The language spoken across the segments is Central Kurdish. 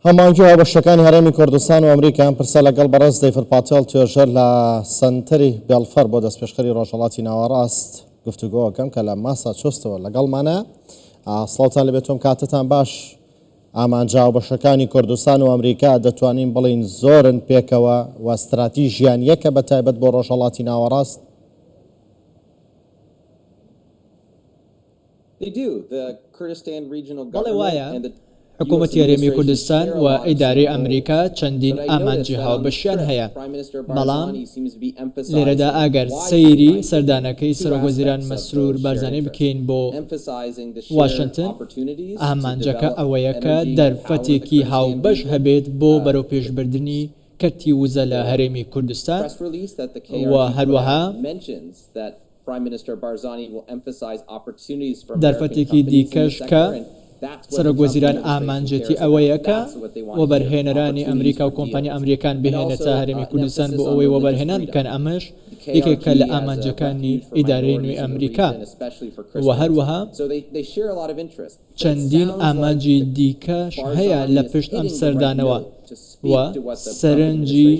هەماهەنگی هاوبەشەکانی هەرێمی کوردستان و ئەمریکا ئەم پرسە لەگەڵ بەڕێز دەیڤد پاتێڵ توێژەر لە سەنتەری بێڵفەر بۆ دەستپێشخەری ڕۆژهەڵاتی ناوەڕاست گفتوگۆ ئەکەم کە لە ماساچۆستەوە لەگەڵمانە. سڵاوتان لێبێت تۆم کاتتان باش. ئامانجە هاوبەشەکانی کوردستان و ئەمریکا دەتوانین بڵێین زۆرن پێکەوە و ستراتیژیان یەکە بە تایبەت بۆ ڕۆژهەڵاتی ناوەڕاست. بەڵێ وایە، حکوومەتی هەرێمی کوردستان و ئیدارەی ئەمریکا چەندین ئامانجی هاوبەشیان هەیە، بەڵام لێرەدا ئەگەر سەیری سەردانەکەی سەرۆکوەزیران مەسرور بارزانی بکەین بۆ واشنتن، ئامانجەکە ئەوەیە کە دەرفەتێکی هاوبەش هەبێت بۆ بەرەوپێشبردنی کەرتی وزە لە هەرێمی کوردستان و هەروەها دەرفەتێکی دیکەش کە سەرۆکوەزیران ئامانجێتی ئەوەیە کە وەبەرهێنەرانی ئەمریکا و کۆمپانیا ئەمریکییەکان بهێنێتە هەرێمی کوردستان بۆ ئەوەی وەبەرهێنان بکەن، ئەمەش یەکێکە لە ئامانجەکانی ئیدارەی نوێی ئەمریکا و هەروەها چەندین ئامانجی دیکەش هەیە لە پشت ئەم سەردانەوە و سەرنجی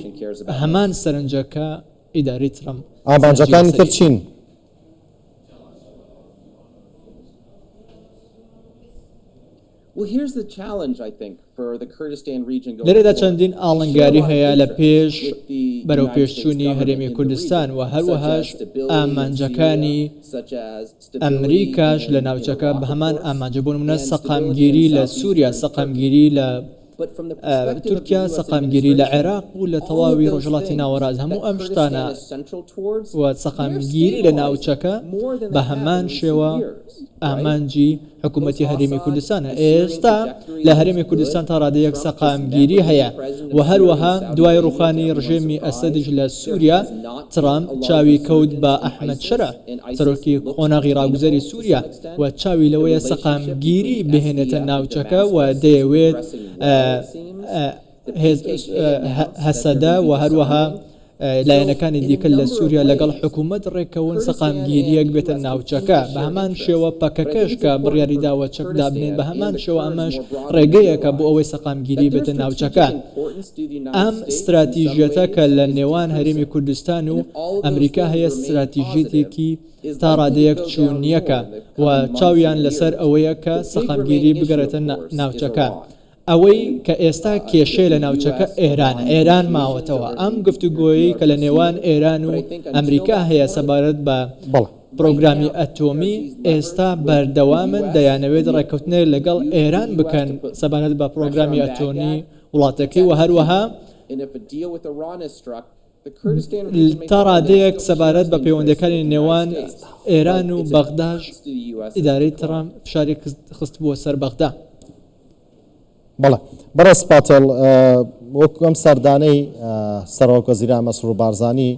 هەمان سەرنجە کە ئیدارەی ترەمپ سەرنجی ئامانجەکانی تر لەسەریەتی. چین؟ لێرەدا چەندین ئاڵنگاری هەیە لە پێش بەرەوپێشچوونی هەرێمی کوردستان و هەروەهاش ئامانجەکانی ئەمریکاش لە ناوچەکە بە هەمان ئامانجە بۆ نمونە سەقامگیری لە سووریا، سەقامگیری لە تورکیا، سەقامگیری لە عێراق و لە تەواوی ڕۆژهەڵاتی ناوەڕاست، هەموو ئەم شتانە و سەقامگیری لە ناوچەکە بە هەمان شێوە ئامانجی حکوومەتی هەرێمی کوردستانە. ئێستا لە هەرێمی کوردستان تا ڕادەیەک سەقامگیری هەیە و هەروەها دوای ڕووخانی ڕژێمی ئەسەدیش لە سووریا، ترەمپ چاوی کەوت بە ئەحمەد شەرع، سەرۆکی قۆناغی ڕاگوزەری سووریا و چاوی لەوەیە سەقامگیری بهێنێتە ناوچەکە و دەیەوێت هەسەدە و هەروەها لایەنەکانی دیکە لە سووریا لەگەڵ حکوومەت ڕێککەون سەقامگیرییەک بێتە ناوچەکە، بە هەمان شێوە پەکەکەش کە بڕیاری داوە چەک دابنێت بە هەمان شێوە ئەمەش ڕێگەیەکە بۆ ئەوەی سەقامگیری بێتە ناوچەکە. ئەم ستراتیژیەتە کە لە نێوان هەرێمی کوردستان و ئەمریکا هەیە ستراتیژیەتێکی تا ڕادەیەک چوونیەکە و چاویان لەسەر ئەوەیە کە سەقامگیری بگەڕێتە ناوچەکە. ئەوەی کە ئێستا کێشەیە لە ناوچەکە ئێرانە، ئێران ماوەتەوە، ئەم گفتوگۆیەی کە لە نێوان ئێران و ئەمریکا هەیە سەبارەت بە پرۆگرامی ئەتۆمی ئێستا بەردەوامن، دەیانەوێت ڕێککەوتنێک لەگەڵ ئێران بکەن سەبارەت بە پرۆگرامی ئەتۆمی وڵاتەکەی و هەروەها تا ڕادەیەک سەبارەت بە پەیوەندییەکانی نێوان ئێران و بەغداش ئیدارەی ترەمپ فشاری خستبووە سەر بەغدا. بەڵێ بەڕێز پاتێڵ، وەکو ئەم سەردانەی سەرۆک وەزیران مەسرور بارزانی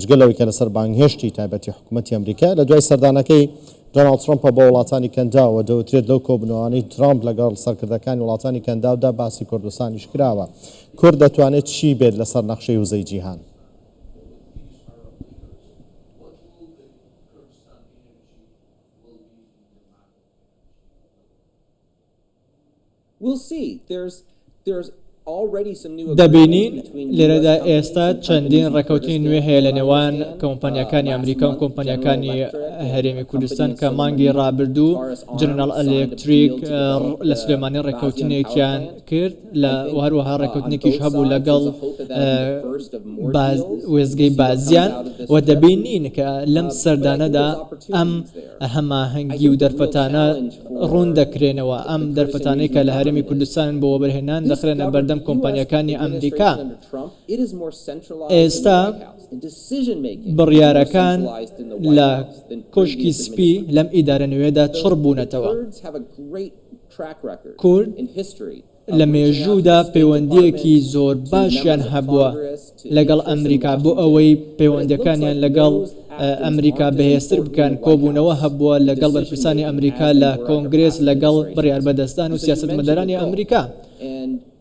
جگە لەوەی کە لەسەر بانگهێشتی تایبەتی حکوومەتی ئەمریکا لە دوای سەردانەکەی دۆناڵد ترەمپە بۆ وڵاتانی کەنداو و دەوترێت لەو کۆبوونەوانەی ترەمپ لەگەڵ سەرکردەکانی وڵاتانی کەنداودا باسی کوردستانیش کراوە. کورد دەتوانێت چی بێت لەسەر نەخشەی وزەی جیهان؟ دەبینین لێرەدا ئێستا چەندین ڕێککەوتنی نوێ هەیە لە نێوان کۆمپانیاکانی ئەمریکا و کۆمپانیاکانی هەرێمی کوردستان کە مانگی ڕابردوو جەنەراڵ ئەلێکتریک لە سلێمانی ڕێککەوتنێکیان کرد لە و هەروەها ڕێککەوتنێکیش هەبوو لەگەڵ وێستگەی بازیان و دەبینین کە لەم سەردانەدا ئەم هەماهەنگی و دەرفەتانە ڕوون دەکرێنەوە، ئەم دەرفەتانەی کە لە هەرێمی کوردستانن بۆ وەبەرهێنان دەخرێنە بەردەم کۆمپانیاکانی ئەمریکا. ئێستا بڕیارەکان لە کۆشکی سپی لەم ئیدارە نوێیەدا چڕ بوونەتەوە. کورد لە مێژوودا پەیوەندییەکی زۆر باشیان هەبووە لەگەڵ ئەمریکا بۆ ئەوەی پەیوەندییەکانیان لەگەڵ ئەمریکا بەهێزتر بکەن، کۆبوونەوە هەبووە لەگەڵ بەرپرسانی ئەمریکا لە کۆنگرێس لەگەڵ بڕیاربەدەستان و سیاسەتمەدارانی ئەمریکا.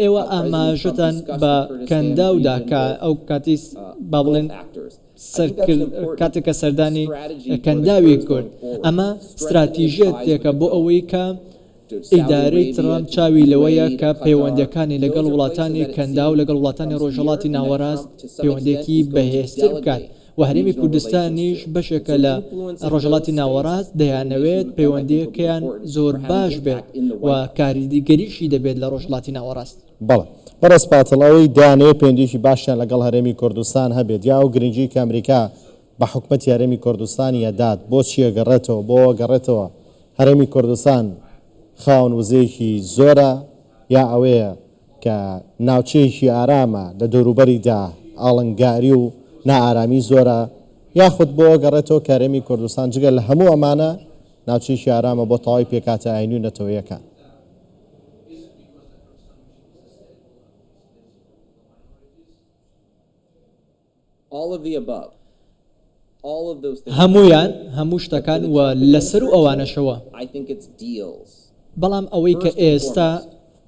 ئێوە ئاماژەتان بە کەنداو دا کە ئەو کاتەی با بڵێن سەرکرد کاتێک کە سەردانی کەنداوی کرد ئەمە ستراتیژیەتێکە بۆ ئەوەی کە. ئیدارەی ترەمپ چاوی لەوەیە کە پەیوەندییەکانی لەگەڵ وڵاتانی کەنداو، لەگەڵ وڵاتانی ڕۆژهەڵاتی ناوەڕاست پەیوەندییەکی بەهێزتر بکات و هەرێمی کوردستانیش بەشێکە لە ڕۆژهەڵاتی ناوەڕاست، دەیانەوێت پەیوەندییەکەیان زۆر باش بێت و کاریگەریشی دەبێت لە ڕۆژهەڵاتی ناوەڕاست. بەڵێ بەڕێز پاتڵ، ئەوەی دەیانەوێت پەیوەندییەکی باشیان لەگەڵ هەرێمی کوردستان هەبێت یا ئەو گرنگیی کە ئەمریکا بە حکومەتی هەرێمی کوردستانی ئەدات بۆچی ئەگەڕێتەوە بۆ ئەگەڕێتەوە هەرێمی کوردستان خاوەن وزەیەکی زۆرە یا ئەوەیە کە ناوچەیەکی ئارامە لە دەوروبەریدا ئاڵنگاری و نائارامی زۆرە یاخود بۆ ئەگەڕێتەوە کە هەرێمی کوردستان جگە لە هەموو ئەمانە ناوچەیەکی ئارامە بۆ تەواوی پێکهاتە ئاینی و نەتەوەیەکان. هەموویان، هەموو شتەکان و لە سەروو ئەوانەشەوە. بەڵام ئەوەی کە ئێستا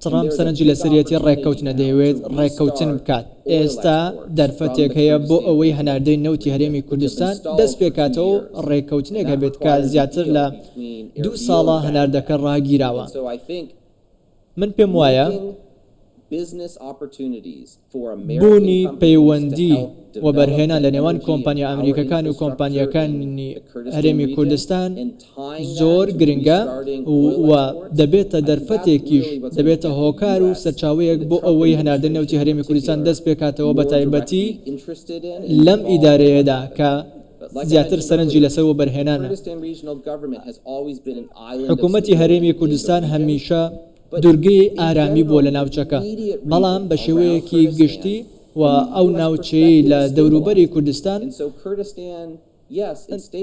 ترەمپ سەرنجی لەسەریەتی ڕێککەوتنە، دەیەوێت ڕێککەوتن بکات. ئێستا دەرفەتێک هەیە بۆ ئەوەی هەناردەی نەوتی هەرێمی کوردستان دەستپێکاتەوە و ڕێککەوتنێک هەبێت کە زیاتر لە دوو ساڵە هەناردەکە ڕاگیراوە. من پێم وایە بوونی پەیوەندی وەبەرهێنان لە نێوان کۆمپانیا ئەمریکەکان و کۆمپانیاکانی هەرێمی کوردستان زۆر گرنگە و دەبێتە دەرفەتێکیش، دەبێتە هۆکار و سەرچاوەیەک بۆ ئەوەی هەناردەی نەوتی هەرێمی کوردستان دەست پێکاتەوە بەتایبەتی لەم ئیدارەیەدا کە زیاتر سەرنجی لەسەر وەبەرهێنانە. حکومەتی هەرێمی کوردستان هەمیشە دورگەی ئارامی بووە لە ناوچەکە، بەڵام بە شێوەیەکی گشتی و ئەو ناوچەیەی لە دەوروبەری کوردستان،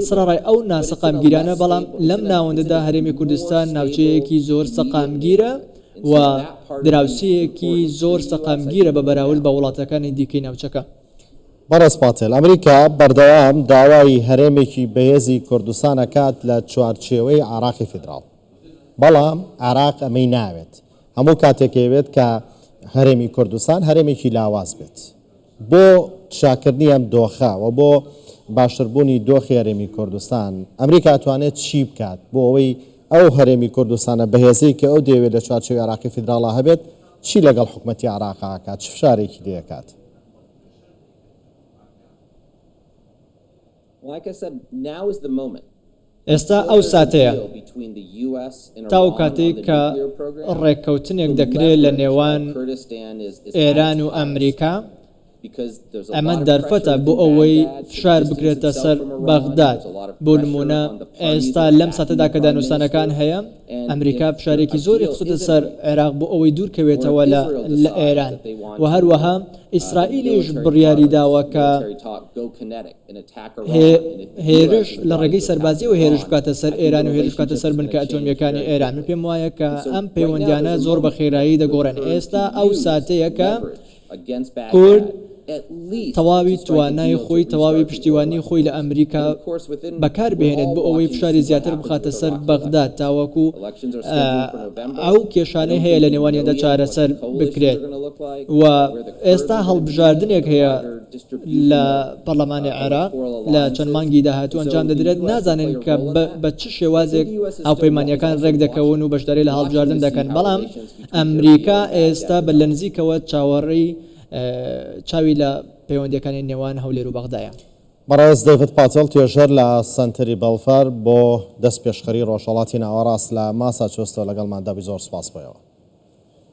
سەرەڕای ئەو ناسەقامگیرانە، بەڵام لەم ناوەندەدا هەرێمی کوردستان ناوچەیەکی زۆر سەقامگیرە و دراوسێیەکی زۆر سەقامگیرە بە بەراورد بە وڵاتەکانی دیکەی ناوچەکە. بەڕێز پاتێل، ئەمریکا بەردەوام داوای هەرێمێکی بەهێزی کوردستان ئەکات لە چوارچێوەی عێراقی فیدراڵ، بەڵام عێراق ئەمەی ناوێت، هەموو کاتێک ئەیەوێت کە هەرێمی کوردستان هەرێمێکی لاواز بێت. بۆ چاککردنی ئەم دۆخە و بۆ باشتربوونی دۆخی هەرێمی کوردستان، ئەمریکا ئەتوانێت چی بکات بۆ ئەوەی ئەو هەرێمی کوردستانە بەهێزەی کە ئەو دەیەوێت لە چوارچێوەی عێراقی فیدراڵا هەبێت، چی لەگەڵ حکومەتی عێراقا ئەکات، چ فشارێکی لێ ئەکات؟ ئێستا ئەو ساتەیە، تا ئەو کاتەی کە ڕێککەوتنێک دەکرێت لە نێوان ئێران و ئەمریکا، ئەمە دەرفەتە بۆ ئەوەی فشار بکرێتە سەر بەغداد، بۆ نموونە ئێستا لەم ساتەدا کە دانوستانەکان هەیە، ئەمریکا فشارێکی زۆری خستۆتە سەر عێراق بۆ ئەوەی دوورکەوێتەوە لە لە ئێران و هەروەها ئیسرائیلیش بڕیاری داوە کە هێرش لە ڕێگەی سەربازیەوە هێرش بکاتە سەر ئێران و هێرش بکاتە سەر بنکە ئەتۆمییەکانی ئێران. من پێم وایە کە ئەم پەیوەندیانە زۆر بە خێرایی دەگۆڕێن. ئێستا ئەو ساتەیە کە کورد تەواوی توانای خۆی، تەواوی پشتیوانی خۆی لە ئەمریکا بەکار بهێنێت بۆ ئەوەی فشاری زیاتر بخاتە سەر بەغدا تاوەکو ئەو کێشانەی هەیە لە نێوانیاندا چارەسەر بکرێت و ئێستا هەڵبژاردنێک هەیە لە پەرلەمانی عێراق لە چەند مانگی داهاتوو ئەنجام دەدرێت، نازانین کە بە چ شێوازێک هاوپەیمانییەکان رێکدەکەون و بەشداری لە هەڵبژاردن دەکەن، بەڵام ئەمریکا ئێستا بە لە نزیکەوە چاوەڕێی چاوی لە پەیوەندییەکانی نێوان هەولێر و بەغدایە. بەڕێز دەیڤد پاتێڵ توێژەر لە سەنتەری بەڵفەر بۆ دەستپێشخەری ڕۆژهەڵاتی ناوەڕاست لە ماساچۆستەوە لەگەڵماندا بووی زۆر سوپاس بۆ ئێوە.